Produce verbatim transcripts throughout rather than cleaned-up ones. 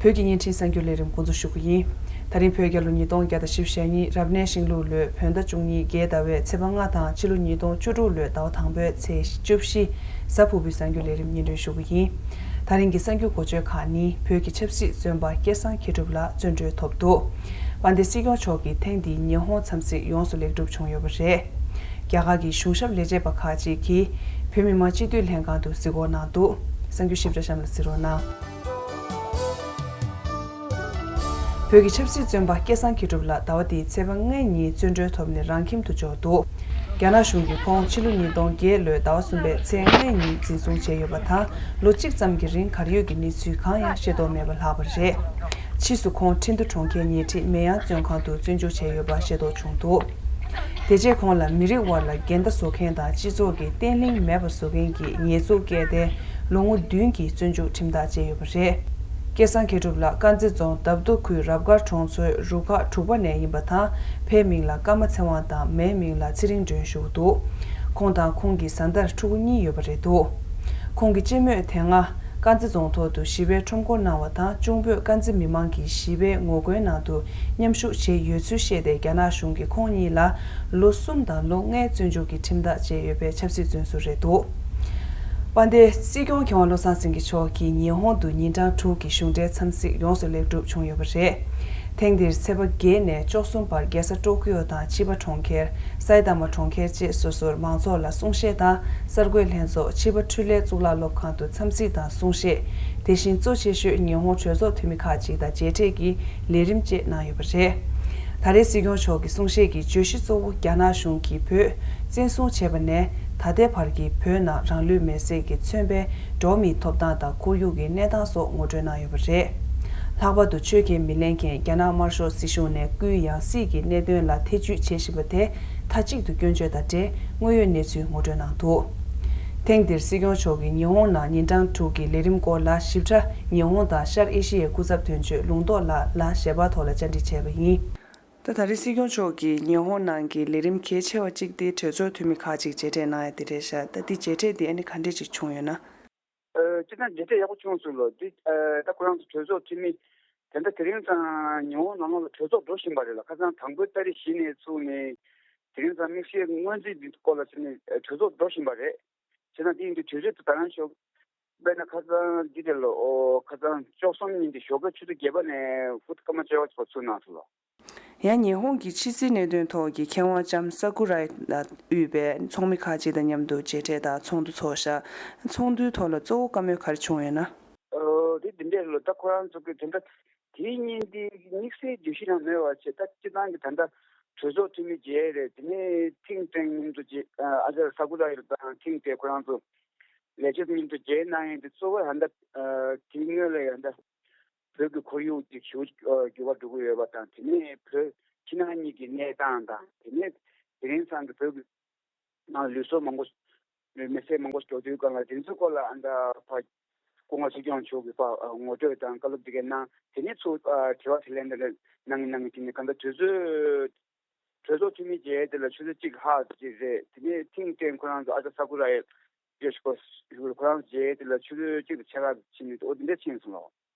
བོད་ཀྱི་བརྙན་འཕྲིན་གསར་འགྱུར་ལས་རིམ་འགོ་འཛུགས་ཞུ་གི་ཡིན། ད་རིང་བོད་རྒྱལ་ལོ་ཉིས་སྟོང་བརྒྱ་དང་བཞི་བཅུ་ཞེ་གཉིས་རབ་གནས་ཤིང་ལུག་ལོའི་བོད་ཟླ་བཅུ་གཉིས་རྒྱལ་ཟླ་བའི་ཚེས་པ་ལྔ་དང་ཕྱི་ལོ་ཉིས་སྟོང་བཅུ་དྲུག་ལོའི་ཟླ་བ་དང་པོའི་ཚེས་བཅུ་བཞི། གཟའ་ཕུར་བུའི་གསར་འགྱུར་ལས་རིམ་སྙན་སྒྲོན་ཞུ་གི་ཡིན། ད་རིང་གི་གསར་འགྱུར་འགོ་བརྗོད་ཁག་ནི། བོད་ཀྱི་ཆབ་སྲིད་བཙོན་པ་སྐལ་བཟང་མཁས་གྲུབ་ལགས་བཙོན་གྲོལ་ཐོབ་འདུག། དཔལ་ལྡན་སྲིད་སྐྱོང་མཆོག་གིས་ཐེངས་འདིའི་ཉི་ཧོང་འཚམས་གཟིགས་ཡོངས་སུ་ལེགས་གྲུབ་བྱུང་ཡོད་པ་རེད། རྒྱ་གར་གྱི་གཞུང་ཞབས་ལས་བྱེད་པ་ཁག་ཅིག་གིས་བོད་མི་མང་སྤྱི་འཐུས་ལྷན་ཁང་དུ་གཟིགས་སྐོར་གནང་འདུག། གསར་འགྱུར་ཞིབ་ཕྲ་གཤམ་ལ་གཟིགས་རོགས་གནང་། བོད་ཀྱི་ཆབ་སྲིད་བཙོན་པ་སྐལ་བཟང་མཁས་གྲུབ་ལགས་ཟླ་བ་འདིའི་ཚེས་པ་ལྔ་ཉིན་བཙོན་གྲོལ་ཐོབ་ནས་རང་ཁྱིམ་དུ་འབྱོར་འདུག། རྒྱ་ནག་གཞུང་གིས་ཁོང་ཕྱི་ལོ་ཉིས་སྟོང་བརྒྱད་ལོའི་ཟླ་བ་གསུམ་པའི་ཚེས་ལྔ་ཉིན་འཛིན་བཟུང་བྱས་ཡོད་པ་དང་། ལོ་གཅིག་ཙམ་གྱི་རིང་གར་ཡོད་ཀྱི་གནས་ཚུལ་གང་ཡང་ཤེས་རྟོགས་མེད་པ་ལྷག་པ་རེད། ཕྱིས་སུ་ཁོང་ཁྲིན་ཏུ་གྲོང་ཁྱེར་ཉེ་འཁྲིས་མེ་ཡང་བཙོན་ཁང་དུ་བཙོན་འཇུག་བྱས་ཡོད་པ་ཤེས་རྟོགས་བྱུང་འདུག། དེ་རྗེས་ཁོང་ལ་མི་རིགས་དབར་ལ་འགལ་ཟླ་བཟོ་མཁན་དང་སྤྱི་ཚོགས་ཀྱི་བརྟན་ལྷིང་མེད་པ་བཟོ་མཁན་གྱི་ཉེས་འཛུགས་བཀལ་ཏེ། ལོ་ངོ་བདུན་གྱི་བཙོན་འཇུག་ཁྲིམས་ཐག་བཅད་ཡོད་པ་རེད། སྐལ་བཟང་མཁས་གྲུབ་ལགས་དཀར་མཛེས་རྫོང་འདབ་ཏོ་ཁུལ་རབ་དཀར་གྲོང་ཚོའི་རུ་ཁག་དྲུག་པ་ནས་ཡིན་པ་དང་། ཕའི་མིང་ལ་ཀརྨ་ཚེ་དབང་དང་། མའི་མིང་ལ་ཚེ་རིང་སྒྲོན་ཞུ་གི་འདུག། ཁོང་དང་ཁོང་གི་བཟའ་ཟླར་ཕྲུ་གུ་གཉིས་ཡོད་པ་རེད་འདུག། ཁོང་གི་གཅེན་མོས་དེ་སྔ་དཀར་མཛེས་རྫོང་ཐོག་ཏུ་ཞི་བའི་ཁྲོམ་སྐོར་གནང་བ་དང་། གཅུང་པོས་དཀར་མཛེས་མི་མང་གི་ཞི་བའི་ངོ་རྒོལ་ནང་དུ་མཉམ་ཞུགས་བྱས་ཡོད་ཚུལ་བཤད་དེ། རྒྱ་ནག་གཞུང་གིས་ཁོང་གཉིས་ལ་ལོ་གསུམ་དང་ལོ་ལྔའི་བཙོན་འཇུག་གི་ཁྲིམས་ཐག་བཅད་ཡོད་པའི་ཆབ་སྲིད་བཙོན་ཟུར་རེད་འདུག། དཔལ་ལྡན་སྲིད་སྐྱོང་མཁས་དབང་བློ་བཟང་སེང་གེ་མཆོག་གིས་ཉི་ཧོང་དུ་ཉིན་གྲངས་དྲུག་གི་གཞུང་འབྲེལ་འཚམས་གཟིགས་ཡོངས་སུ་ལེགས་གྲུབ་བྱུང་ཡོད་པ་རེད། ཐེངས་འདིར་ཚེས་པ་བརྒྱད་ནས་བཅུ་གསུམ་བར་རྒྱལ་ས་ཀྲོ་ཀིའོ་དང་ཆི་བ་གྲོང་ཁྱེར། སའི་ཏ་མ་གྲོང་ཁྱེར་བཅས་སོ་སོར་མང་ཚོགས་ལ་གསུང་བཤད་དང་། གསར་འགོད་ལྷན་ཚོགས། ཆི་བ་འཕྲུལ་ལས་གཙུག་ལག་སློབ་ཁང་དུ་འཚམས་གཟིགས་དང་གསུང་བཤད། དེ་བཞིན་གཙོ་ཆེ་ཤོས་ཉི་ཧོང་གྲོས་ཚོགས་འཐུས་མི་ཁག་ཅིག་དང་མཇལ་འཕྲད་ཀྱི་ལས་རིམ་བཅས་གནང་ཡོད་པ་རེད། ད་རེས་སྲིད་སྐྱོང་མཆོག་གི་གསུང་བཤད་ཀྱི་བརྗོད་གཞི་གཙོ་བོ་རྒྱ་ནག་གཞུང་གིས་བོད་བཙན་བཟུང་བྱས་པ་ནས་ད་ལྟའི་བར་གྱི་བོད་ནང་རང་ལུས་མེར་སྲེག་གིས་མཚོན་པའི་འགྲོ་བ་མིའི་ཐོབ་ཐང་དང་ཁོར་ཡུག་གི་གནས་སྟངས་སོགས་ངོ་སྤྲོད་གནང་ཡོད་པ་རེད། ལྷག་པར་དུ་ཆོས་ཁས་མི་ལེན་མཁན་རྒྱ་ནག་དམར་ཤོག་སྲིད་གཞུང་ནས་སྐུའི་ཡང་སྲིད་ཀྱི་གནད་དོན་ལ་ཐེ་ཇུས་བྱེད་བཞིན་པ་དེ་མཐའ་གཅིག་ཏུ་སྐྱོན་བརྗོད་དང་འབྲེལ་དངོས་ཡོད་གནས་ཚུལ་ངོ་སྤྲོད་གནང་འདུག། ཐེངས་འདིར་སྲིད་སྐྱོང་མཆོག་གིས་ཉི་ཧོང་ནང་ཉིན་གྲངས་དྲུག་གི་ལས་རིམ་སྐོར་ལ་ཞིབ་ཕྲ་ཉི་ཧོང་དང་ཤར་ཨེ་ཤི་ཡའི་སྐུ་ཚབ་དོན་གཅོད་ལུང་རྟོགས་ལགས་ལ་ཞལ་པར་ཐོག་ལ་བཅར་འདྲི་བྱས་པ་ཡིན། ད་ད་རེས་སྲིད་སྐྱོང་མཆོག་གིས་ཉི་ཧོང་ནང་གི་ལས་རིམ་གལ་ཆེ་བ་གཅིག་དེ་གྲོས་ཚོགས་འཐུས་མི་ཁག་ཅིག་མཇལ་འཕྲད་གནང་ཡ་དེ་རེད་ཤག། ད་འདི་མཇལ་འཕྲད་འདི་ཨ་ནི་ག་འདྲས་ཅིག་བྱུང་ཡོད་ན། ཨ། སྤྱིར་བཏང་མཇལ་འཕྲད་ཡག་པོ་བྱུང་སོང་ལོ། འདི་ཨ་ད་ཁོ་རང་ཚོ་གྲོས་ཚོགས་འཐུས་མི་དེ་འདྲ་དེ་རིང་ཙང་ཉི་ཧོང་ནང་ལོགས་ལ་གྲོས་ཚོགས་འགྲོ་བཞིན་པ་རེད་ལ། ཁ་སང་དང་པོའི་ཏ་རིག་བཞི་ནས་ཚུགས་ནས་དེ་རིང་ཙང་དམིགས་བསལ་སྔོན་རྩིས་འདི་སྐོར་ལ་བྱས་ནས་ཨ་གྲོས་ཚོགས་འགྲོ་བཞིན་པ་རེད། བྱས་ན་དེ་ཡིན་དུས་གྲོས་ཚོགས་དེ་ད་རང་ཞོགས་དཔེར་ན་ཁ་སང་འདི་དེ་ལོ། ཨོ་ཁ་སང་བཅུ་གསུམ་ཉིན་དེ་ཞོགས་ཀའི་ཆུ་ཚོད་བརྒྱད་པ་ནས་ཧུད་སྐར་མ་བཅོ་ལྔ་བར་ཚུགས་གནང་སོང་ལོ། ཡང་ཉི་ཧོང་གི་ཕྱི་སྲིད་གནད་དོན་ཐོག་གི་མཁས་དབང་ལྕམ་ས་ཀུ་རའི་དབུས་པའི་ཚོགས་མི་ཁག་ཅིག་དང་མཉམ་དུ་མཇལ་འཕྲད་དང་ཚོགས་འདུ་ཚོགས་ཤག། ཚོགས་འདུའི་ཐོག་ལ་གཙོ་བོ་བཀའ་མོལ་ག་རེ་བྱུང་ཡོད་ན། ཨོ་དེ་འདི་འདྲས་ལོ། ད་ཁོ་རང་ཚོ་གི་དེ་འདྲ་དེའི་ཉིན་དེ་དམིགས་བསལ་བརྗོད་གཞི་ཡང་མེད་པ་བྱས། ད་སྤྱིར་བཏང་གི་ད་ལྟ་གྲོས་ཚོགས་འཐུས་མི་མཇལ་རེད། དེ་ནས་ཐིང་ཀྲེང་མཉམ་དུ་མཇལ། ཨ་ཨ་ཅར་ས་ཀུ་ར་ཡིར་དང་ཐིང་ཀྲེང་ཁོ་རང་ཚོ་ལས་བྱེད་མཉམ་དུ་མཇལ་གནང་ཡས་དེ་གཙོ་བོ་ད་ལྟ་ཨ་དེའི་སྔོན་ལ་ཡང་ད་བོད་ཀྱི་ཁོར་ཡུག་ཅིག་ཞེ་པོ་ཅིག་ཨ་འགྱུར་བ་འགྲོ་གི་ཡོད་པ་དང་། དེ་ནས་བོད་ཕྱི་ནང་གཉིས་ཀྱི་གནས་སྟངས་དང་། དེ་ནས་དེ་རིང་སང་གི་བོད་ཀྱི་ནང་ལུས་སྲོག་མང་པོ་མེར་སྲེག་མང་པོ་འགྲོ་དུས་སྒང་ལ་དེ་ཚོའི་སྐོར་ལ་ཨ་ད་ཕ་སྐུ་ངོ་སྲིད་སྐྱོང་མཆོག་གིས་ཕ་ངོ་སྤྲོད་དང་བཀའ་སློབ་དེ་གས་གནང་། དེ་ནས་ཚུར་ཨ་དྲི་བ་དྲིས་ལན་དེ་འདྲ་གནང་གིན་གནང་གིན་དེ་ནས་གང་ལྟར་གྲོས་ཚོགས་གྲོས་ཚོགས་འཐུས་མི་མཇལ་དེ་ལ་ཆུ་ཚོད་གཅིག་ལྷག་ཙམ་ཅིག་རེད། དེ་ནས་ཐིང་ཀྲེང་ཁོ་རང་ཚོ་ཨ་ཅག་ས་ཀུ་ར་ཡི་ཡོ་ཤི་ཀོ་ཁོ་རང་ཚོ་མཇལ་དེ་ལ་ཆུ་ཚོད་གཅིག་དང་ཕྱེད་ཀ་ཕྱིན་ནས། འོ་དེ་འདྲ་ཕྱིན་སོང་ལོ།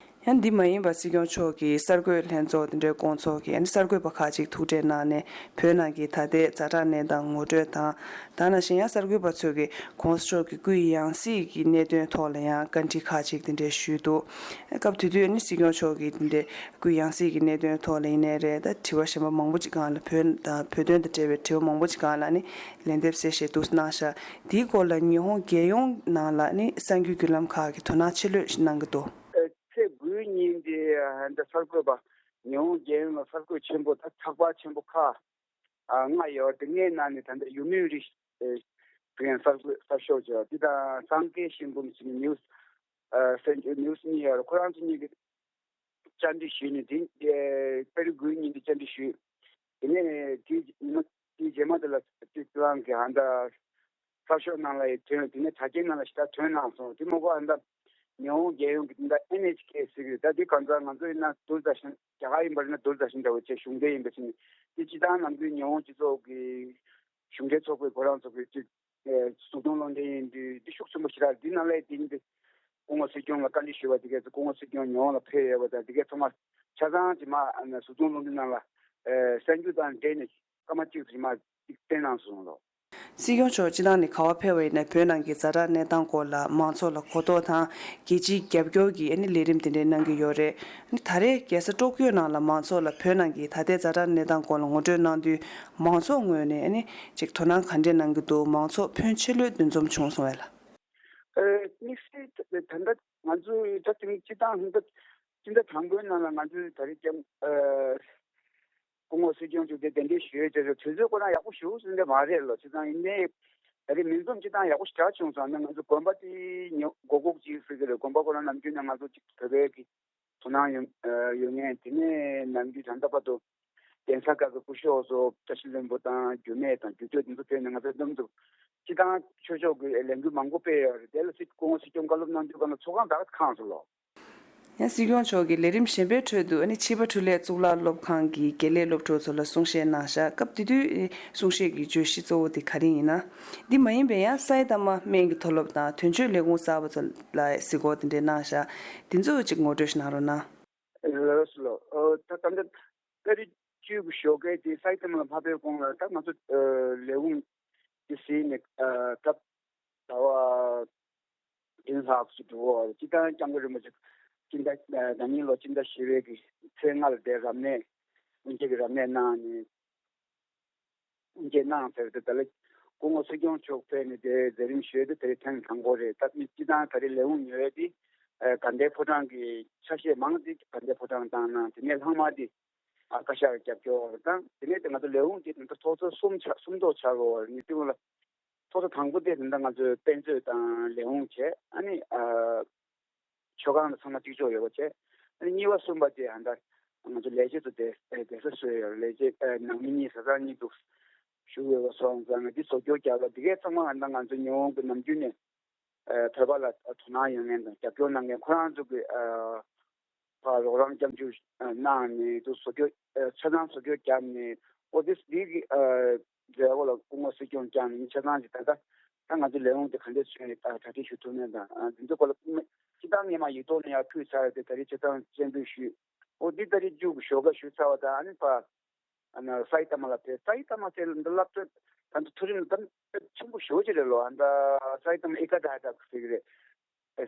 ཡང་འདི་མ་ཡིན་པར་སྲིད་སྐྱོང་མཆོག་གིས་གསར་འགོད་ལྷན་ཚོགས་དེ་འདྲའི་སྐོང་ཚོགས་ཀྱིས་ཨ་ནི་གསར་འགོད་པ་ཁག་ཅིག་ཐུག་འཕྲད་གནང་ནས། བོད་ནང་གི་ད་ལྟའི་ཛ་དྲག་གནས་སྟངས་ངོ་སྤྲོད་དང་། ད་ནང་བཞིན་ཡང་གསར་འགོད་པ་ཚོ་གིས་༸གོང་ས་མཆོག་གི་སྐུའི་ཡང་སྲིད་ཀྱི་གནད་དོན་ཐོག་ལ་ཡང་བཀའ་འདྲི་ཁག་ཅིག་དེ་འདྲ་ཞུས་འདུག། སྐབས་དེ་དུས་ཨ་ནི་སྲིད་སྐྱོང་མཆོག་གིས་དེ་འདྲའི་སྐུའི་ཡང་སྲིད་ཀྱི་གནད་དོན་ཐོག་ལ་ཡིན་ནའི་རེད། ད་དྲི་བ་གཞན་པ་མང་པོ་ཅིག་སྒང་ལ་བོད་དང་བོད་དོན་དང་འབྲེལ་བའི་དྲི་བ་མང་པོ་ཅིག་སྒང་ལ་ཨ་ནི་ལན་འདེབས་གསལ་བཤད་འདུག་གནང་ཤག། དེའི་སྐོར་ལ་ཉི་ཧོང་རྒྱལ་ཡོངས་ནང་ལ་ཨ་ནི་གསར་འགྱུར་བརྒྱུད་ལམ་ཁག་གིས་དོ་སྣང་ཆེ་ལོས་གནང་གི་འདུག། ཚེས་དགུའི་ཉིན་དེ་ད་གསར་འགོད་པ། ཉི་ཧོང་རྒྱལ་ཡོངས་ལ་གསར་འགོད་ཆེན་པོ། ད་ཚགས་པར་ཆེན་པོ་ཁག་ཨ་ལྔ་ཡོད་དེ། ལྔའི་ནང་ནས་ད་ལྟ་ཡུ་མིན་རི་ཨེ་དེ་ཡང་གསར་འགོད་གསར་ཤོག་ཅིག་ཡོད། དེ་དང་སང་ཀེ་ཤིན་བུན་ཟེར་ནི་ནིའུ་སི་ཨ་སེན་ནིའུ་སི་གཉིས་ཡོད་རེད། ཁོ་རང་ཚོ་གཉིས་ཀྱིས་བཅར་འདྲི་ཞུས་ནས། དེ་ཨེ་ཏ་རིག་དགུའི་ཉིན་དེ་བཅར་འདྲི་ཞུས། དེ་ནས་དེའི་ཉི་མ་དེའི་རྗེས་མ་དེ་ལ་དེ་ཁོ་རང་གི་ཨ་ད་གསར་ཤོག་ནང་ལ་ཡང་ཐོན། དེ་ནས་དྲ་རྒྱའི་ནང་ལ་ཞེ་དྲག་ཐོན་གནང་སོང་། དེ་མ་གཏོགས་ཨ་ད་ཉི་ཧོང་རྒྱལ་ཡོངས་ཀྱི་དེ་འདྲ་ཨེན་ཨེཆ་ཀེ་ཟེར་གི་རེད། ད་དེ་གང་ལྟར་ང་ཚོ་ཡིན་ན་དུར་དར་ཤན། རྒྱ་གར་ཡིན་པ་ཡིན་ན་དུར་དར་ཤན་འདྲ་བོ་བྱས་གཞུང་འབྲེལ་ཡིན་པ་བྱས་ནས། དེ་སྤྱིར་བཏང་ནམ་རྒྱུན་ཉི་ཧོང་སྤྱི་ཚོགས་ཀྱི་གཞུང་འབྲེལ་ཚོགས་པའི་ཁོ་རང་ཚོ་གི་ཅིག་ཨེ་གཟུགས་མཐོང་གློག་འཕྲིན་ཡིན་དུས་འདི་ཤུགས་ཆེན་པོ་ཞེ་དྲག་རེད། འདི་ནང་ལ་དེ་ཡིན་དུས་ སྐུ་ངོ་སྲིད་སྐྱོང་ལ་བཀའ་འདྲི་ཞུས་པ་དེ་གས་སུ་སྐུ་ངོ་སྲིད་སྐྱོང་ཉི་ཧོང་ལ་ཕེབས་ཡོད་པ་དང་། དེ་གས་ཚང་མ་ཆ་ཚང་ཅིག་མ་ཨ་ནི་གཟུགས་མཐོང་རླུང་འཕྲིན་ནང་ལ་ཨ་གསར་འགྱུར་དང་འབྲེལ་ནས་སྐར་མ་གཅིག་ཙམ་མ་ཅིག་བསྟན་གནང་སོང་ལོ། སྲིད་སྐྱོང་མཆོག་སྤྱི་བཏང་ནས་ག་བ་ཕེབས་པ་ཡིན་ན་བོད་ནང་གི་ཛ་དྲག་གནས་སྟངས་སྐོར་ལ་མང་ཚོགས་ལ་གོ་རྟོགས་དང་རྒྱལ་སྤྱིའི་རྒྱབ་སྐྱོར་གྱི་ཨ་ནི་ལས་རིམ་དེ་འདྲའི་གནང་གི་ཡོད་རེད། ཨ་ནི་ད་རེས་རྒྱལ་ས་ཀྲོ་ཀིའོ་ནང་ལ་མང་ཚོགས་ལ་བོད་ནང་གི་ད་ལྟའི་ཛ་དྲག་གནས་སྟངས་སྐོར་ལ་ངོ་སྤྲོད་གནང་དུས། མང་ཚོགས་ངོས་ནས་ཨ་ནི་ཅིག་དོ་སྣང་ག་འདྲས་གནང་གི་འདུག་མང་ཚོགས་ཕོན་ཆེ་ལོས་འདུ་འཛོམས་བྱུང་སོང་བས་ལ། ཨ་དམིགས་བསལ་ད་ད་ལྟ་ང་ཚོའི་ད་དེ་རིང་སྤྱི་བཏང་ཧིན་ད་སྤྱི་ཟླ་དང་པོའི་ནང་ལ་ང་ཚོའི་ད་རེས་ཀྱང་ཨ་སྐུ་ངོ་སྲིད་སྐྱོང་མཆོག་དེ་གདན་འདྲེན་ཞུས་བྱས་དུས་ཚོད་ཁོ་རང་ཡག་པོ་ཞེ་པོ་ཟིན་པ་མ་རེད་ལ། བྱས་ཙང་ཡིན་ནའི་ད་རེས་མི་འཛོམས་སྤྱི་བཏང་ཡག་པོ་ཞེ་དྲག་བྱུང་སོང་། ཨ་ནི་ང་ཚོ་དགོན་པ་དེ་ཉོ་སྒོ་ལྐོག་ཅིག་ཟེར་གི་རེད། དགོན་པ་ཁོ་རང་ནམ་རྒྱུན་ནས་ང་ཚོ་ཅིག་བོད་པའི་གི་དོ་སྣང་ཡོད་ཨ་ཡོད་མཁན། དེ་ནས་ནམ་རྒྱུན་ད་ལྟ་བར་དུ་གདན་ས་ཁག་གི་སྐུ་ཞབས་ཚོ་བཀྲ་ཤིས་ལྷུན་པོ་དང་རྒྱུད་སྨད་དང་རྒྱུད་སྟོད་དེ་ཚོ་ཕེབས་ནས་ང་ཚོ་མཉམ་དུ་སྤྱི་བཏང་ཆོས་ཕྱོགས་ཀྱི་ལས་འགུལ་མང་པོ་སྤེལ་ཡོད་རེད། དེ་ལ་སྲིད་སྐུ་ངོ་སྲིད་སྐྱོང་བཀའ་སློབ་གནང་དུས་སྒང་ལ་ཚོགས་ཁང་དག་ཁེངས་སོང་ལོ། ཡང་སྲིད་སྐྱོང་མཆོག་གིས་ལས་རིམ་གཞན་པའི་ཁྲོད་དུ་ཨ་ནི་ཕྱི་པ་འཕྲུལ་ལས་གཙུག་ལག་སློབ་ཁང་གི་དགེ་ལས་སློབ་ཕྲུག་ཚོ་ལ་གསུང་བཤད་གནང་བཞག་སྐབས་དེ་དུས་གསུང་བཤད་ཀྱི་བརྗོད་གཞི་གཙོ་བོ་དེ་ག་རེ་ཡིན་ན། འདི་མ་ཡིན་པའི་ཡང་སའི་ཏ་མ་སྨན་གྱི་མཐོ་སློབ་དང་དོན་གཅོད་ལས་ཁུངས་གསར་པ་ཚོ་ལ་གཟིགས་སྐོར་དེ་འདྲ་གནང་བཞག་དེ་ཚོ་ཅིག་ངོ་སྤྲོད་ཞིག་གནང་རོགས་གནང་། ལགས་སོ་ལགས། ཨོ་ད་ད་ལྟ་ཏ་རིག་བཅུ་དགུ་ཞོགས་ཀས་དེ་སའི་ཏ་མ་ལ་མ་ཕེབས་གོང་ལ་ད་ང་ཚོ་ཨ་ལས་ཁུངས་དེ་ཟིན་ནས་ཨ་ད་ཟླ་བ་བདུན་ལྷག་ཙམ་འགྲོ་བ་སྤྱི་བཏང་སྐྱབས་མགོན་རིན་པོ་ཆེ་སྤྱི་ཟླ་ཨ་ཟླ་ཉིན་ལོ་སྤྱི་ཟླ་བཞི་པའི་གི་ཚེས་ལྔ་ལ་དེ་རབ་གནས་དབུ་འབྱེད་ཀྱི་རབ་གནས་གནང་ནས། དབུ་འབྱེད་གནང་ཟེར་ཏེ་ད་ལོ་སྐུ་ངོ་སྲིད་སྐྱོང་མཆོག་ཕེབས་ནས་དེ་མཛད་རིམ་ཞུས་ཏེ་དེ་ཐེངས་དང་པོ་རེད། ད་སྤྱི་བཏང་ད་རེས་ལས་ཁུངས་ཉོ་ཡས་དེ་ཨ་དགའ་ལྡན་ཕོ་བྲང་གི་ཆ་ཤས་མང་དེ་དགའ་ལྡན་ཕོ་བྲང་བཏང་གནང་། དེ་ནས་ལྷག་མ་དེ་ཨ་བཀའ་ཤག་གི་རྒྱབ་སྐྱོར་དང་། དེ་ནས་དེ་ང་ཚོ་ལས་ཁུངས་དེ་ད་ལྟ་ཚོགས་གཙོ་གསུམ་ཆགས་གསུམ་ཐོག་ཆགས་ཡོད་རེད། ངས་དེ་སྔོན་ལ་ཚོགས་གཙོ་དང་པོ་དེ་ད་ལྟ་ང་ཚོའི་དཔེ་མཛོད་དང་ལས་ཁུངས་བྱས། ཨ་ནི་ཨ་མཆོད་ཁང་དང་ཚང་མ་གཅིག་ལྕོགས་ཡོད་པ་བྱས། ཨ་ནི་གཉིས་པ་གསུམ་པ་དེ་ཨ་ད་ང་ཚོ་ལས་བྱེད་ཚོ་དེ་བསྡད་ས་བཟོས་ཡོད། ལས་བྱེད་ཨ་ནང་མི་གཉིས་བཟའ་ཚང་གཉིས་འདུག་བཞུགས་ཡོད་པ་སོང་ཙང་། འདི་བཟོ་བཅོས་རྒྱག་ལ་འདི་གས་ཚང་མ་ཨ་ད་ང་ཚོ་ཉི་ཧོང་གི་ནམ་རྒྱུན་ནས་ཨ་བོད་པ་ལ་དོ་སྣང་ཡོད་མཁན་དང་རྒྱབ་སྐྱོར་གནང་མཁན་ཁོ་རང་ཚོ་གི་ཨ་ཕར་རོགས་རམ་སྐྱབས་འཇུག་གནང་ནས་དུ་བཟོ་བཅོས་ཆ་ཚང་བཟོ་བཅོས་བརྒྱབ་ནས། ཨོ་དེ་འདི་གི་མཛད་སྒོ་ལ་སྐུ་ངོ་སྲིད་སྐྱོང་བསྐྱངས་ནས་ཆ་ཚང་གི་ད་ལྟ་ད་ང་ཚོ་ལས་ཁུངས་དེ་ག་འདྲས་བཟོས་ནས་གྲ་སྒྲིག་ཞུ་ཐུབ་མིན་དང་། འདི་ཚོ་སྐོར་ལ་སྤྱི་བཏང་སྔས་མ་ཡིག་ཐོག་ནས་ཡར་ཕུལ་ཚར་ཏེ་ད་རེས་ཆ་ཚང་སྤྱན་འབུལ་ཞུས། ཨོ་འདི་ད་རེས་མཇུག་གི་ཞོགས་ཀ་ཞུ་ཚར་བ་དང་། ཨ་ནི་ཕ་ཨ་ན་སའི་ཏ་མ་ལ་ཕེབས། སའི་ཏ་མ་ཟེར་ལ་འདི་སློབ་གྲྭ་ད་ཚོ་མཐོ་རིམ་ད་ཆེན་པོ་ཞེ་པོ་ཅིག་རེད་ལོ། ཨ་ད་སའི་ཏ་མ་ཨི་ཀ་ད་ཧ་ད་ཟེར་གི་རེད།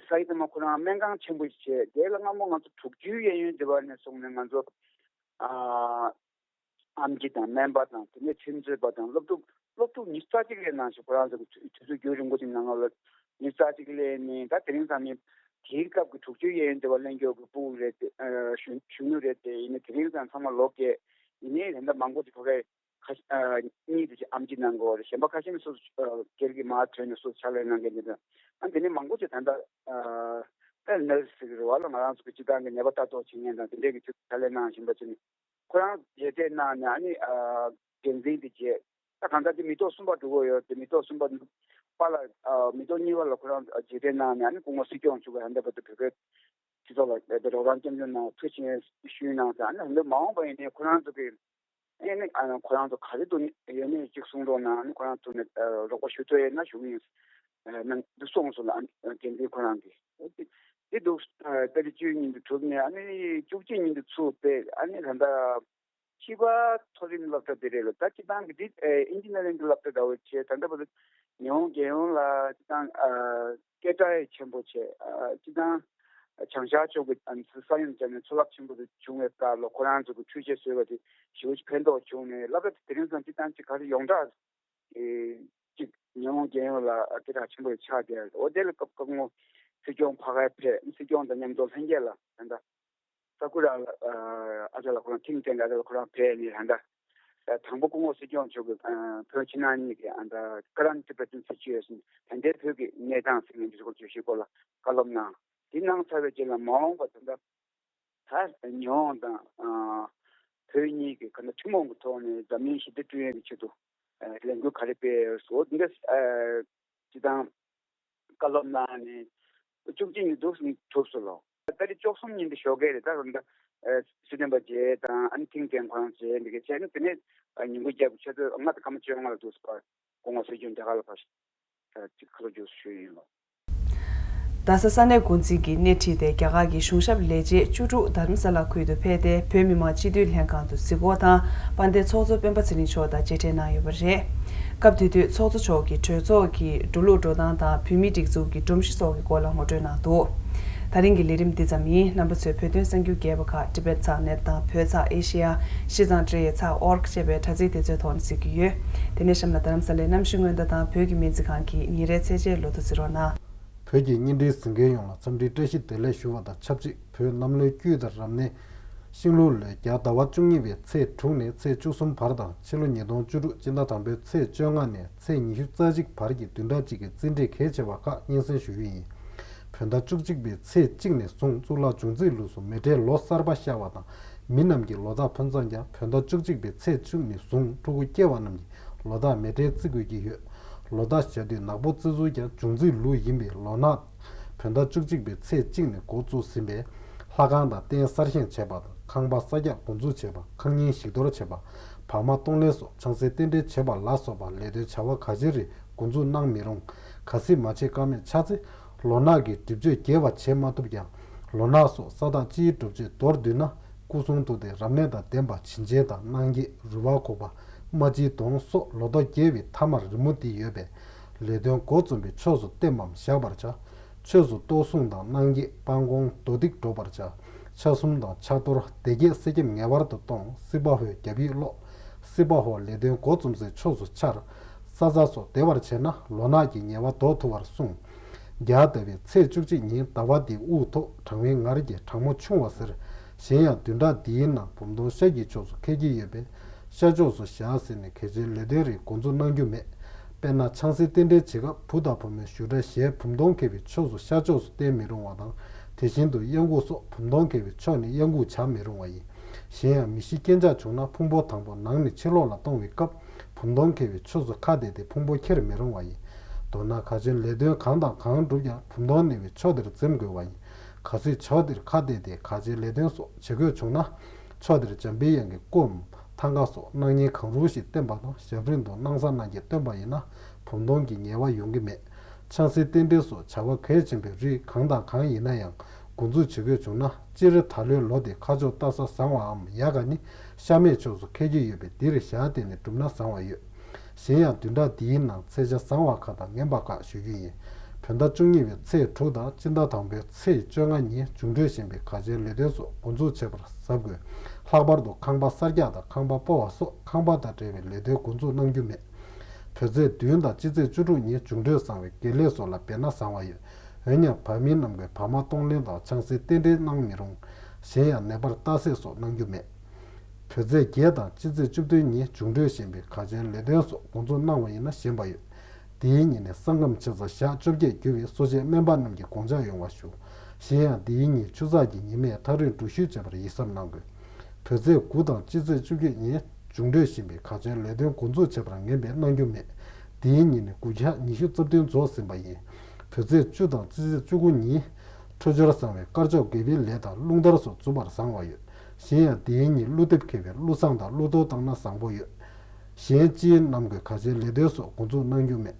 སའི་ཏ་མ་ཁོ་རང་སྨན་ཁང་ཆེན་པོ་ཞིག་བྱས། དེ་ལ་སྔ་མོ་ང་ཚོ་དྲུག་ཅུའི་གཡས་གཡོན་དེ་བར་ནས་བཟུང་ནས་ང་ཚོ་ཨ་ཨེམ་ཆི་དང་སྨན་པ་དང་དེ་ནས་ཚན་རྩལ་པ་དང་སློབ་ཕྲུག་སློབ་ཕྲུག་ཉི་ཤུ་རྩ་གཅིག་སླེབས་གནང་ཞིང་། ཁོ་རང་ཚོ་གི་དུས་ཚོད་རྒྱུན་རིང་པོ་ཞིག་ནང་ལ་ཉི་ཤུ་རྩ་གཅིག་སླེབས་ནས། ད་དེ་རིང་ཙམ་ནས་དེའི་སྐབས་ཀྱི་དྲུག་ཅུའི་གཡས་གཡོན་དེ་བར་གླེང་སྐྱོར་གྱི་ཕྲུ་གུ་རེད་དེ། ཨ་གཞོན་གཞོན་ནུ་རེད་དེ། ཡིན་ནའི་དེ་རིང་ཙམ་ཚང་མ་ལོག་གས། ཡིན་ནའི་ད་ལྟ་མང་པོ་ཞིག་ཕ་གིར་ཁ་ཤས་ཨ་གཉིས་དེ་ཅིག་ཨེམ་ཆི་གནང་གི་ཡོད་རེད། གཞན་པ་ཁ་ཤས་ནི་སོ་སོ་ཨ་སྒེར་གྱི་མ་ཐོན་ནས་སོ་སོ་ཕྱག་ལས་གནང་མཁན་དེ་འདྲ། ཨ་དེ་ནས་མང་པོ་ཅིག་ད་ལྟ་ཨ་ད་ནར་སི་ཟེར་གི་རེད་བ་ལ། ང་རང་ཚོ་གི་སྤྱི་བཏང་གི་ནད་པ་ལྟ་རྟོག་བྱེད་མཁན་དང་དེ་འདྲས་ཀྱི་ཚོ་ཕྱག་ལས་གནང་བཞིན་པ་ཅིག་ནི། ཁོ་རང་རྗེས་འདེད་གནང་ནས་ཨ་ནི་ཨ་འགན་འཛིན་དེ་བྱས། ད་གང་ལྟར་དེ་མི་ཐོག་གསུམ་པ་འགྲོ་གི་ཡོད་དེ། མི་ཐོག་གསུམ་པ་པ་ལ་ཨ་མི་ཐོག་གཉིས་པ་ལ་ཁོ་རང་རྗེས་འདེད་གནང་ནས། ཨ་ནི་སྐུ་ངོ་སྲིད་སྐྱོང་མཆོག་གིས་ཧན་ད་བར་དུ་བོད་པའི་སྤྱི་ཚོགས་ལ་རོགས་རམ་སྐྱབས་འཇུག་གནང་བ་ཐུགས་རྗེ་ཆེ་ཞུས་གནང་ཟེར། ཨ་ནི་ཧན་ད་མ་འོངས་པ་ཡིན་ནའི་ཁོ་རང་ཚོ་གི་ཨེ་ནི་ཨ་ཁོ་རང་ཚོ་ག་རེ་འདུག་ཡོད་ནས་ཅིག་གསུང་རོགས་གནང་། ཨ་ནི་ཁོ་རང་ཐུག་ནས་ཨ་རོགས་པ་ཞུ་ཐུབ་ཡོད་ན་ཞུ་གི་ཡིན་ཨ་ནང་དུ་གསུངས་སོང་ལ། ཨ་འགན་འཛིན་ཁོ་རང་གིས་དེ་འདུག་ཨ་ཏ་རིག་བཅུ་ཉིན་དུ་གྲུབ་ནས། ཨ་ནི་བཅུ་གཅིག་ཉིན་དུ་ཚུགས་པས། ཨ་ནི་ད་ལྟ་ཕྱི་པ་མཐོ་རིམ་སློབ་གྲྭ་དེ་རེད་ལ། ད་སྤྱི་བཏང་གི་འདི་ཨེ་ཨིན་ཇི་ནི་ཡ་རིང་གི་སློབ་གྲྭ་འདྲ་བོ་བྱས། ད་ལྟ་བར་དུ་ཉི་ཧོང་རྒྱལ་ཡོངས་ལ་སྤྱི་བཏང་ཨ་སྐད་གྲགས་ཆེན་པོ་བྱས། ཨ་སྤྱི་བཏང་བྱང་ཤར་ཕྱོགས་ཀྱི་ཨ་ས་ཡོམ་བྱས་ནས་མཚོ་རླབས་ཆེན་པོ་དེ་བྱུང་བའི་སྐབས་ལ་ཁོ་རང་ཚོ་གི་འཕྲུལ་ཆས་བཟོས་པ་དེ་ཞེ་པོ་ཅིག་ཕན་ཐོགས་བྱུང་ནས། སློབ་གྲྭ་དེ་དེ་རིང་སང་སྤྱི་བཏང་ཅིག་ག་རེ་ཡོངས་གྲགས་ཨེ་ཅིག་ཉི་ཧོང་རྒྱལ་ཡོངས་ལ་སྐད་གྲགས་ཆེན་པོ་ཆགས་བསྡད། འོ་དེ་ལ་སྐབས་སྐབས་ངོ་སྲིད་སྐྱོང་ཕ་གིར་ཕེབས། སྲིད་སྐྱོང་དང་མཉམ་དུ་ལྷན་རྒྱས་ལ་ད་ལྟ་ས་ཀུ་ར་ལ་ཨ་ཨ་ཅག་ལ་ཁོ་རང་ཐིང་ཊེང་ཨ་ཅག་ལ་ཁོ་རང་ཕེབས་ནས་ད་ལྟ་དང་པོ་སྐུ་ངོ་སྲིད་སྐྱོང་མཆོག་གིས་ཨ་བོད་ཕྱི་ནང་གཉིས་ཀྱི་ཨ་ད་ཀ་རན་ཊི་པི་རེ་ཛེན་སི་ཊི་ཟེར་ད་ལྟའི་བོད་ཀྱི་གནས་སྟངས་ཟེར་མཁན་དེ་ཚོ་སྐོར་བརྗོད་གཞིའི་སྐོར་ལ་བཀའ་སློབ་གནང་། དེ་གནང་ཚར་བའི་རྗེས་ལ་མ་འོངས་པ་ད་ལྟ་ད་ཉི་ཧོང་དང་ཨ་བོད་གཉིས་ཀྱི་ག་ན་ཐུན་མོང་གི་ཐོག་ནས་འཛམ་གླིང་ཞི་བདེ་བསྐྲུན་ཡས་ཀྱི་ཆེད་དུ་ཨ་ལས་འགུལ་ག་རེ་སྤེལ་ཡོད་སོགས་འདི་འདྲ་ཨ་སྤྱི་བཏང་བཀའ་སློབ་གནང་ནས་བཅུ་གཅིག་ཉིན་འདུག་ནས་གྲུབ་སོང་ལོ། ཏ་རིག་བཅུ་གསུམ་ཉིན་དེ་ཞོགས་ཀས་རེད། ད་རུང་ད་ཨ་སྲིད་དོན་པ་མཇལ་དང་ཨ་ནི་ཐིང་ཊེང་ཁོ་རང་མཇལ་འདི་གས་བྱས་ནས། དེ་ནས་ཨ་ཉིན་གུང་རྒྱབ་ཆུ་ཚོད་ལྔ་དང་སྐར་མ་བཅོ་ལྔ་ལ་འདུག་སེ་ཕར་སྐུ་ངོ་སྲིད་སྐྱོང་རྒྱ་གར་ལ་ཕར་ཅིག་ཁ་ལོ་བསྒྱུར་ཞུས་ཡིན་ལོ། རྡ་ས་ས་གནས་འགོ་འཛིན་གྱིས་སྣེ་ཁྲིད་དེ་རྒྱ་གར་གྱི་གཞུང་ཞབས་ལས་བྱེད་བཅུ་དྲུག་རྡ་རམ་ས་ལ་ཁུལ་དུ་ཕེབས་ཏེ། བོད་མི་མང་སྤྱི་འཐུས་ལྷན་ཁང་དུ་གཟིགས་སྐོར་དང་། དཔལ་ལྡན་ཚོགས་གཙོ་སྤེན་པ་ཚེ་རིང་མཆོག་དང་མཇལ་འཕྲད་གནང་ཡོད་པ་རེད། སྐབས་དེ་དུས་ཚོགས་གཙོ་མཆོག་གིས་གྲོས་ཚོགས་ཀྱི་འགྲོ་ལུགས་འགྲོ་སྟངས་དང་། བོད་མིའི་སྒྲིག་འཛུགས་ཀྱི་སྒྲོམ་གཞི་སོགས་ཀྱི་སྐོར་ལ་ངོ་སྤྲོད་གནང་འདུག། ད་རིང་གི་ལས་རིམ་འདི་ཙམ་ཡིན། རྣམ་པ་ཚོས་བོད་དོན་གསར་འགྱུར་རྒྱས་པ་ཁག་Tibet Thang Net དང་། བོད་ཚགས་ཨེ་ཤེ་ཡ། Xizang Zheye ཚགས་org ཅེས་པའི་དྲ་ཚིགས་དེ་ཚོའི་ཐོག་ནས་གཟིགས་ཀྱི་ཡོད། དེ་ནས་གཤམ་ལ་རྡ་རམ་ས་ལའི་གནམ་གཤིས་སྔོན་བརྡ་དང་། བོད་ཀྱི་སྨན་རྩིས་ཁང་གི་ཉིན་རེའི་ཚད་འཇལ་ལོ་ཐོ་གཟིགས་རོགས་གནང་། བོད་ཀྱི་བརྙན་འཕྲིན་གཟིགས་མཁན་ཡོངས་ལ་འཚམས་འདྲིའི་བཀྲ་ཤིས་བདེ་ལེགས་ཞུ་བ་དང་ཆབས་ཅིག། བོད་གནམ་ལོའི་དཀྱིལ་དང་རབ་གནས། ཤིང་ལུག་ལོའི་རྒྱ་ཟླ་བ་བཅུ་གཉིས་པའི་ཚེས་དྲུག་ནས་ཚེས་བཅུ་གསུམ་བར་དང་། ཕྱི་ལོ་ཉིས་སྟོང་བཅུ་དྲུག་སྤྱི་ཟླ་དང་པོའི་ཚེས་བཅོ་ལྔ་ནས་ཚེས་ཉི་ཤུ་རྩ་གཅིག་བར་གྱི་བདུན་ཕྲག་གཅིག་གི་རྩིས་འབྲས་གལ་ཆེ་བ་ཁག་སྙན་སེང་ཞུ་རྒྱུ་ཡིན། བོད་ཟླ་བཅུ་གཅིག་པའི་ཚེས་གཅིག་ནས་བཟུང་གཙུག་ལག་འབྱུང་རྩིས་ལུགས་སུ་མེ་སྤྲེལ་ལོ་གསར་པ་ཤར་བ་དང་། མི་རྣམས་ཀྱི་ལོ་རྟགས་ཕོན་ཙང་ཀྱང་། བོད་ཟླ་བཅུ་གཅིག་པའི་ཚེས་གཅིག་ནས་བཟུང་ཕྲུ་གུ་སྐྱེས་པ་རྣམས་ཀྱི་ལོ་རྟགས་མེ་སྤྲེལ་བརྩི་དགོས་ཀྱི་ཡོད། ལོ་རྟགས་བྱ་དུས་ནག་པོ་བརྩི་ཚུལ་ཀྱང་འབྱུང་རྩིས་ལུགས་ཡིན་པས། ལོ་ནག་བོད་ཟླ་བཅུ་གཅིག་པའི་ཚེས་གཅིག་ནས་འགོ་བཙུགས་ཟིན་པས། ལྷ་ཁང་དང་རྟེན་གསར་བཞེངས་བྱས་པ་དང་། ཁང་པ་གསར་རྒྱག་འགོ་འཛུགས་བྱས་པ། ཁང་རྙིང་ཞིག་གཏོར་བྱས་པ། བག་མ་གཏོང་ལེན་སོགས་ཆང་སའི་རྟེན་འབྲེལ་བྱས་པ་ལ་སོགས་པ་ལས་དོན་བྱ་བ་ག་ཅི་རེད། འགོ་འཛུགས་གནང་མི་རུང་། གལ་སྲིད་མ་བྱེད་ཀ་མེད་ཆགས་ཚེ། ལོ་ནག་གི་སྒྲིབ་གཅོད་རྒྱས་པ་བྱེད་མ་ཐུབ་ཀྱང་། ལོ་ནག་སོགས་ས་བདག་སྤྱིའི་སྒྲུབ་མཆོད་མདོར་བསྡུས་ན། སྐུ་གསུང་ཐུགས་ཏེ་རབ་གནས་དང་ལྡན་པ། བྱིན་ཆེན་དང་གནང་འགྱེད། རུ་བ་ཁོག་པ། རྨ་སྤྱིའི་དོང་སོགས་ལོ་ཐོ་རྒྱས་པའི་ཐ་མར་རི་མོ་འདི་ཡོད་པས། ལས་དོན་འགོ་རྩོམ་པའི་ཕྱོགས་སུ་བརྟེན་པའམ་བཞག་པར་བྱ། ཆོས་སུ་གཏོར་སྲུང་དང་གནང་འགྱེད། སྤང་སྐོང་མདོ་སྡིག་སྒྲོག་པར་བྱ། ཕྱག་གསུམ་དང་ཕྱག་གཏོར་སྡེ་བརྒྱད་གསེར་སྐྱེམས་ངེས་པར་དུ་གཏོང་། སྲིད་པ་ཧོས་རྒྱབ་ཡིག་ཀློག། སྲིད་པ་ཧོ་ལས་དོན་འགོ་རྩོམ་སའི་ཕྱོགས་སུ་འཆར། ས་ཚ་སོགས་བདེ་བར་བྱས་ན་ལོ་ནག་གི་ཉེས་པ་ཟློག་ཐུབ་པར་གསུངས། རྒྱ་ཟླ་བའི་ཚེས་བཅུ་གཅིག་ཉིན་ཟླ་བ་འདིའི་དབུ་ཐོག་གྲངས་མེད་ངར་གྱི་གྲང་མོ་ཆུང་བ་ཟེར། གཞན་ཡང་བདུན་ཕྲག་འདིའི་ནང་བུམ་སྟོང་ཤར་གྱི་ཕྱོགས་སུ་འཁེལ་གྱི་ཡོད་པས། ཤར་ཕྱོགས་སུ་བཞག་ཟེར་ནས་གལ་ཆེའི་ལས་དོན་རིགས་འགོ་འཛུགས་གནང་རྒྱུ་མེད། དཔེར་ན། ཆང་སའི་རྟེན་འབྲེལ་བྱེད་སྐབས་བུ་དང་བུ་མོའི་བཞུགས་གྲལ་ཞལ་བུམ་སྟོང་འཁེལ་བའི་ཕྱོགས་སུ་ཤར་ཕྱོགས་སུ་བསྟན་མི་རུང་བ་དང་། དེ་བཞིན་དུ་གཡང་འགུགས་སོགས་བུམ་སྟོང་འཁེལ་བའི་ཕྱོགས་ནས་གཡང་འགུགས་བྱ་མི་རུང་བ་ཡིན། གཞན་ཡང་མི་ཤི་རྐྱེན་ཆག་བྱུང་ན་ཕུང་པོ་དང་པོ་ནང་ནས་ཕྱི་ལོགས་ལ་གཏོང་བའི་སྐབས་བུམ་སྟོང་འཁེལ་བའི་ཕྱོགས་སུ་ཁ་གཏད་དེ་ཕུང་པོ་འཁྱེར་མི་རུང་བ་ཡིན། མདོར་ན། གལ་ཆེའི་ལས་དོན་གང་དང་གང་བསྒྲུབ་ཀྱང་བུམ་སྟོང་གནས་པའི་ཕྱོགས་དེར་འཛེམ་དགོས་པ་ཡིན། གལ་སྲིད་ཕྱོགས་དེར་ཁ་གཏད་དེ་གལ་ཆེའི་ལས་དོན་སོགས་བྱེད་དགོས་བྱུང་ན། ཕྱོགས་དེར་འཇམ་པའི་དབྱངས་ཀྱི་སྐུའམ་ཐང་ག་སོགས་གནང་མཁན་གང་རུང་ཞིག་བསྟེན་པ་དང་། ཞབས་རིམ་དུ་སྣང་བ་སྣང་བརྒྱད་བཏོན་པ་ཡིན་ན་བུམ་སྟོང་གི་ཉེས་པ་ཡོང་གི་མེད། ཆང་སའི་རྟེན་འབྲེལ་སོགས་བྱ་བ་གལ་ཆེན་པོའི་རིགས་གང་དང་གང་ཡིན་ན་ཡང་འགོ་འཛུགས་བྱེད་དགོས་བྱུང་ན། སྤྱིར་ད་ལོའི་ལོ་དེ་ཁ་ཕྱོགས་སྟག་གཟའ་བཟང་བའམ་ཡ་ག་ནི་ཤ་མེད་ཕྱོགས་སུ་འཁེལ་གྱི་ཡོད་པས། འདིར་ཞལ་བསྟན་ནས་བསྒྲུབས་ན་བཟང་བ་ཡོད། གཞན་ཡང་བདུན་ཕྲག་འདིའི་ནང་ཚེས་ཆ་བཟང་བ་ཁག་དང་ངན་པ་ཁག་ཞུ་རྒྱུ་ཡིན། བོད་ཟླ་བཅུ་གཉིས་པའི་ཚེས་དྲུག་དང་སྤྱི་ཟླ་དང་པོའི་ཚེས་བཅོ་ལྔ་ཉིན་འབྱུང་འཕྲོད་ཞན་པའི་གལ་ཆེའི་ལས་དོན་སོགས་འགོ་འཛུགས་བྱེད་པར་གཟབ་དགོས། ལྷག་པར་དུ་ཁང་པ་གསར་རྒྱག་དང་ཁང་པ་སྤོ་བ་སོགས་ཁང་པ་དང་འབྲེལ་བའི་ལས་དོན་འགོ་འཛུགས་གནང་རྒྱུ་མེད། བོད་ཚེས་བདུན་དང་སྤྱི་ཚེས་བཅུ་དྲུག་ཉིན་འབྱུང་འཕྲོད་བཟང་བས་དགེ་ལས་སོགས་ལ་འབད་ན་བཟང་བ་ཡོད། འོན་ཀྱང་བར་མི་རྣམས་ཀྱིས་བག་མ་གཏོང་ལེན་དང་ཆང་སའི་རྟེན་འབྲེལ་གནང་མི་རུང་། གཞན་ཡང་ནད་པར་ལྟ་བསྲེག་སོགས་གནང་རྒྱུ་མེད། བོད་ཚེས་བརྒྱད་དང་སྤྱི་ཚེས་བཅུ་བདུན་ཉིན་འབྱུང་འཕྲོད་ཞན་པའི་གལ་ཆེའི་ལས་དོན་སོགས་འགོ་འཛུགས་གནང་བ་ཡིན་ན་ཞན་པ་ཡོད། དེའི་ཉིན་ནས་ས་ཁམས་ཆེ་ས་ཞག་བཅོ་བརྒྱད་རྒྱུ་བའི་གསོ་དཔྱད་སྨན་པ་རྣམས་ཀྱི་དགོངས་འཆར་ཡོང་བ་ཞུ། གཞན་ཡང་དེའི་ཉིན་ཆུ་ཚགས་ཀྱི་ཉི་མས་ཐག་རིང་འགྲུལ་བཞུད་བྱེད་པར་ཡིད་གཟབ་གནང་དགོས། བོད་ཚེས་དགུ་དང་སྤྱི་ཚེས་བཅུ་བརྒྱད་ཉིན་འབྱུང་འཕྲོད་ཞན་པའི་གལ་ཆེའི་ལས་དོན་འགོ་འཛུགས་བྱེད་པར་ངན་པའི་གནང་རྒྱུ་མེད། དེའི་ཉིན་ནས་དགུ་ཞག་ཉི་ཤུ་རྩ་བདུན་རྫོགས་ཟིན་པ་ཡིན། བོད་ཚེས་བཅུ་དང་སྤྱི་ཚེས་བཅུ་དགུ་ཉིན། འཕྲོད་སྦྱོར་བཟང་བའི་དཀར་ཕྱོགས་དགེ་བའི་ལས་དང་རླུང་དར་སོགས་འཛུགས་པར་བཟང་བ་ཡོད། གཞན་ཡང་དེའི་ཉིན་ཀླུ་འདེབས་མཁས་པའི་ཀླུ་བཟང་དང་ཀླུ་གཏོར་བཏང་ན་བཟང་པོ་ཡོད། གཞན་སྤྱིའི་ནམ་གྱི་གལ་ཆེའི་ལས་དོན་སོགས་འགོ་འཛུགས་གནང་རྒྱུ་མེད།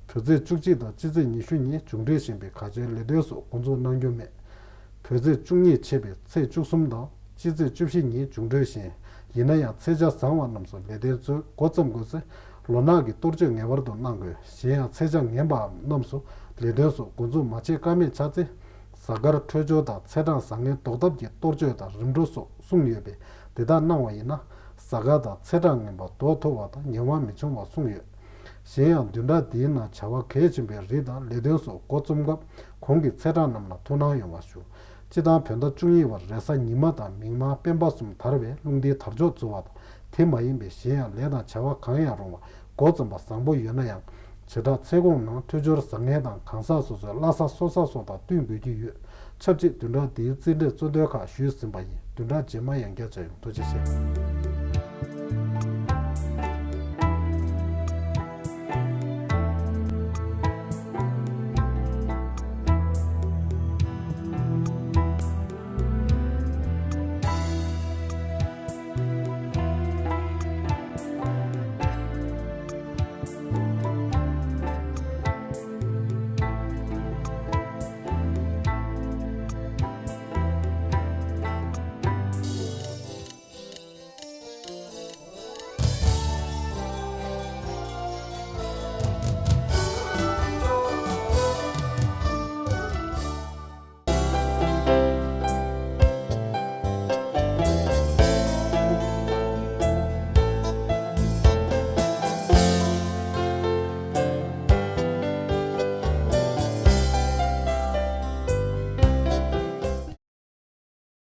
བོད་ཚེས་བཅུ་གཅིག་དང་སྤྱི་ཚེས་ཉི་ཤུ་ཉིན་འབྱུང་འཕྲོད་ཞན་པའི་གལ་ཆེའི་ལས་དོན་སོགས་འགོ་འཛུགས་གནང་རྒྱུ་མེད། བོད་ཚེས་བཅུ་གཉིས་ཆད་པའི་ཚེས་བཅུ་གསུམ་དང་སྤྱི་ཚེས་བཅུ་བཞི་ཉིན་འབྱུང་འཕྲོད་ཞན། ཡིན་ན་ཡང་ཚེས་ཆ་བཟང་བ་རྣམས་སུ་ལས་དོན་ཚོས་འགོ་བརྩམ་དགོས་ཚེ། ལོ་ནག་གི་གཏོར་བཅོས་ངེས་པར་དུ་གནང་དགོས། གཞན་ཡང་ཚེས་ཆ་ངན་པའམ་རྣམས་སུ་ལས་དོན་སོགས་འགོ་འཛུགས་མ་བྱེད་ཀ་མེད་ཆགས་ཚེ། གཟའ་སྐར་འཕྲོད་སྦྱོར་དང་ཚེས་གྲངས་བཟང་ངན་ཟློག་ཐབས་ཀྱི་གཏོར་བཅོས་དང་རིམ་གྲོ་སོགས་གསུངས་ཡོད་པས། དེ་དག་གནང་བ་ཡིན་ན། གཟའ་སྐར་དང་ཚེས་གྲངས་ངན་པ་ཟློག་ཐུབ་པ་དང་ངན་དབང་མི་འབྱུང་བ་གསུངས་ཡོད། གཞན་ཡང་བདུན་ཕྲག་འདིའི་ནང་བྱ་བ་གལ་ཆེན་པོའི་རིགས་དང་ལས་དོན་སོགས་འགོ་རྩོམ་སྐབས་གོང་གི་ཚེས་གྲངས་རྣམས་ལ་ཐུགས་སྣང་ཡོང་བ་ཞུ། སྤྱི་དང་བོད་ཟླ་བཅུ་གཉིས་པར་རེས་གཟའ་ཉི་མ་དང་མིག་དམར་སྤེན་པ་གསུམ་དར་བས་རླུང་ལྡན་དར་ལྕོག་འཛུལ་བ་དང་། དེ་མ་ཡིན་པའི་གཞན་ཡང་ལས་དང་བྱ་བ་གང་ཡང་རུང་བ་འགོ་རྩོམ་པ་བཟང་པོ་ཡོད་ན་ཡང་། བྱེ་བྲག་ཚེས་གོང་ནང་འཕྲོད་སྦྱོར་བཟང་ངན་དང་གང་ཟག་སོ་སོའི་བླ་གཟའ་སོ་གཟའ་སོགས་དང་བསྟུན་དགོས་ཀྱི་ཡོད། ཆབས་ཅིག་བདུན་ཕྲག་འདིའི་རྩིས་འབྲས་གཙོ་དོན་ཁག་ཞུས་ཟིན་པ་ཡིན། བདུན་ཕྲག་རྗེས་མ་ཡང་བསྐྱར་མཇལ་ཡོང་། ཐུགས་རྗེ་ཆེ།